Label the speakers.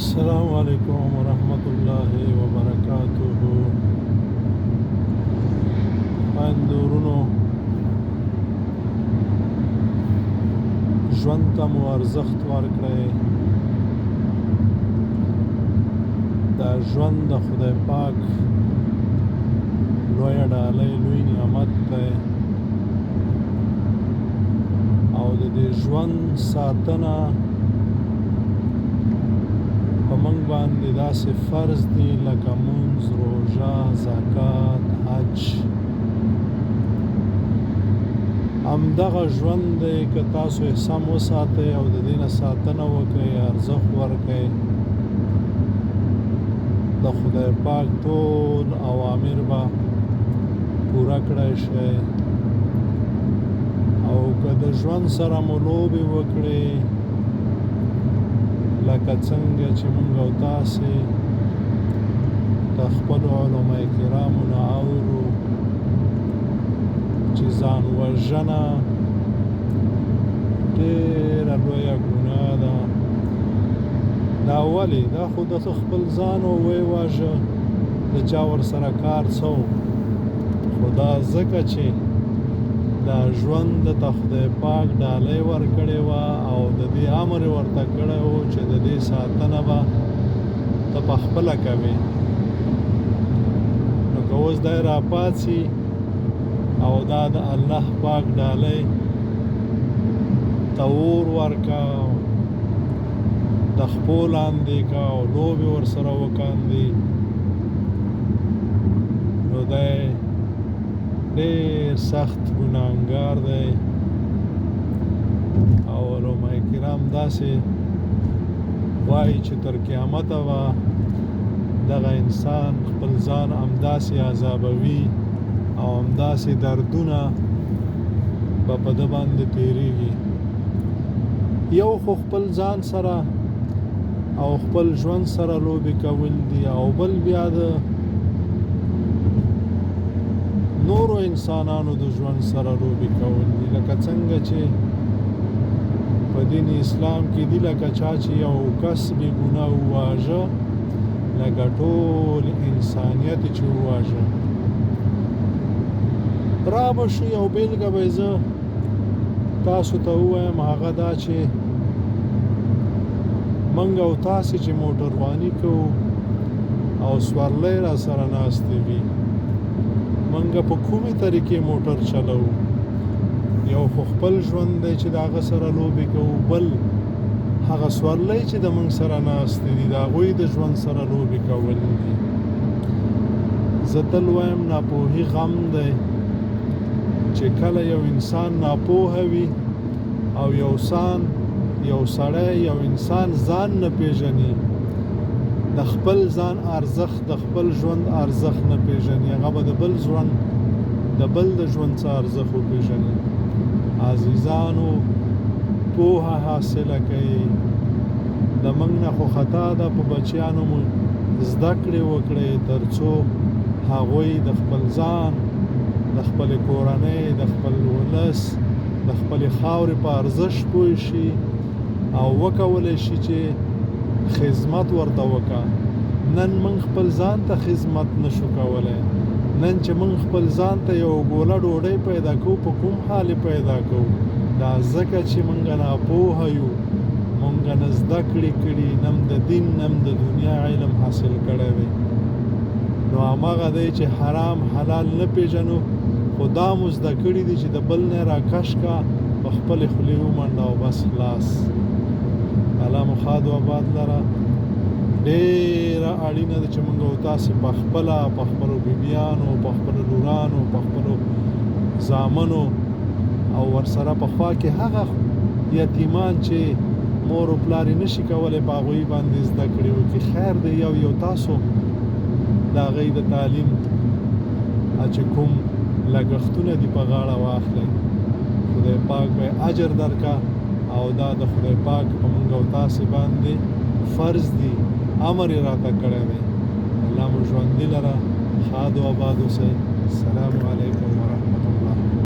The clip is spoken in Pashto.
Speaker 1: السلام علیکم ورحمت الله وبرکاته. خویندو ورونو، ژوند ته مو ارزښت ورکړئ. دا ژوند د خدای پاک لویه ډالۍ، لوی نعمت دی، او د دې ژوند ساتنه په موږ باندې داسې فرض دی لکه مونځ، روژه، زکات، حج. همدغه ژوند دی که تاسو یې سم وساتئ او د دې نه ساتنه وکړئ، ارزښت ورکړئ، د خدای پاک ټول اوامر به پوره کړای شئ. او که د ژوند سره مو لوبې وکړې، لکه څنګه چې مونږ او تاسې د خپلو علماء کرامو نه اورو چې ځان وژنه ډېره لویه ګناه ده. دا ولې؟ دا خو د خپل ځان او وی واژه، د چا ورسره کار څه و؟ خو دا ځکه چې دا ژوند ته خدای پاک ډالۍ ورکړې وه او د دې امر یې ورته کړی و چې د دې ساتنه به ته په خپله کوې. نو که اوس دی راپاڅي او دا د الله پاک ډالۍ ته اور ورکا، د خپو لاندې کا او لوبې ورسره وکاندي، نو دی ډېر سخت ګناهګار دی. او علماء کرام داسې وایي چې تر قیامته به دغه انسان خپل ځان همداسې عذابوي او همداسې دردونه به په ده باندې تېرېږي. یو خو خپل ځان سره او خپل ژوند سره لوبې کول دي، او بل بیا د نورو انسانانو د ژوند سره لوبې کول دي. لکه څنګه چې په دین اسلام کې دي، لکه چا چې یو کس بې ګناه وواژه، لکه ټول انسانیت چې وواژه. را به شو، یو بېلګه به زه تاسو ته ووایم، هغه دا چې موږ او تاسې چې موټرواني کوو او سورلۍ را سره ناستې وي، موږ په کومې طریقې موټر چلوو؟ یو خو خپل ژوند دی چې د هغه سره لوبې کوو، بل هغه سورلۍ چې د موږ سره ناستې دي، د هغوی د ژوند سره لوبې کول دي. زه تل وایم ناپوهي غم دی، چې کله یو انسان ناپوهه وي او یو سان یو سړی یو انسان ځان نه پیژني، د خپل ځان ارزښت، د خپل ژوند ارزښت نه پیژني، هغه به د بل ژوند، د بل د ژوند څه ارزښت وپیژني؟ عزیزانو، پوهه حاصله کړئ. د موږ نه خو خطا ده، په بچیانو مو زده کړې وکړئ ترڅو هغوی د خپل ځان، د خپلې کورنۍ، د خپل ولس، د خپلې خاورې په ارزښت پوه شي او وکولی شي چې خدمت ورته وکا. نن موږ خپل ځان ته خدمت نشو کولی. نن چې موږ خپل ځان ته یو ګوله ډوډۍ پیدا کوو، په کوم حال یې پیدا کوو؟ دا ځکه چې موږ ناپوهه یو، موږ نه زده کړې کړي، نه د دین نه د دنیا علم حاصل کړی دی. نو هماغه دی چې حرام حلال نه پیژنو، خو دا مو زده کړي دي چې د بل نه راکش کا، په خپلې خولې ومنډه او بس خلاص. الله مو ښاد او آباد لره. ډېره اړینه ده چې موږ او تاسې په خپله، په خپلو بیبیانو، په خپلو لورانو، په خپلو زامنو او ورسره په خوا کې هغه یتیمان چې مور او پلار یې نشي کولی، په هغوی باندې زده کړې وکړي. خیر دی، یو یو تاسو د هغوی د تعلیم چې کوم لګښتونه دي په غاړه واخلئ، خدای پاک به اجر درکا. او دا د خدای پاک په موږ او تاسې باندې فرض دي، امر یې راته کړی دی. الله مو ژوندي لره، ښاد او آباد اوسئ. السلام علیکم.